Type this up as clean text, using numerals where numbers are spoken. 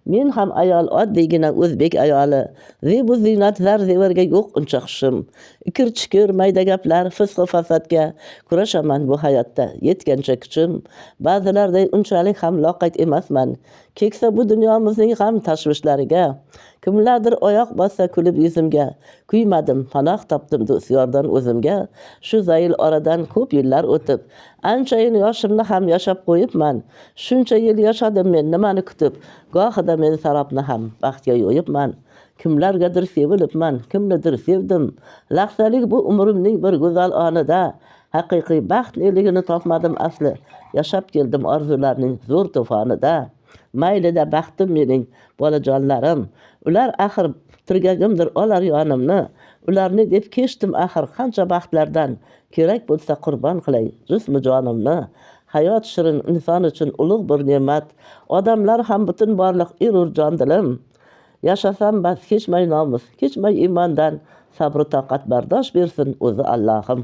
Men ham ayol, oddiygina o'zbek ayoli. Zebu ziynat, zar zevarga yo'q uncha hushim. Ikir chikir mayda gaplar, fisqu fasodga kurashaman bu hayotda yetgancha kuchim. Ba'zilarday unchalik ham loqayd emasman. Keksa bu dunyomizning g'am tashvishlariga. Kimlardir oyoq bossa kulib yuzimga. Kuymadim, panoh topdim do'st yordan o'zimga. Shu zayil oradan ko'p yillar o'tib, anchayin yoshimni ham yashab qo'yibman. Shuncha yil yashadim men nimani kutib, gohida men sarobni ham baxtga yo'yibman. Kimlargadir sevilibman, kimnidir sevdim. Lahzalik bu umrimning bir go'zal onida haqiqiy baxt neligini topmadim asli. Yashab keldim orzularning zo'r to'fonida. Maylida baxtim mening bolajonlarim. Ular axir tirgagimdir olar yonimni. Ularni deb kechdim axir qancha baxtlardan. Kerak bo'lsa qurbon qilay jismu jonimni. Hayot shirin inson uchun ulug' bir ne'mat. Odamlar ham butun borliq erur jon dilim. Yashasam bas kechmay nomus, kechmay iymondan. Sabru toqat bardosh bersin o'zi Allohim.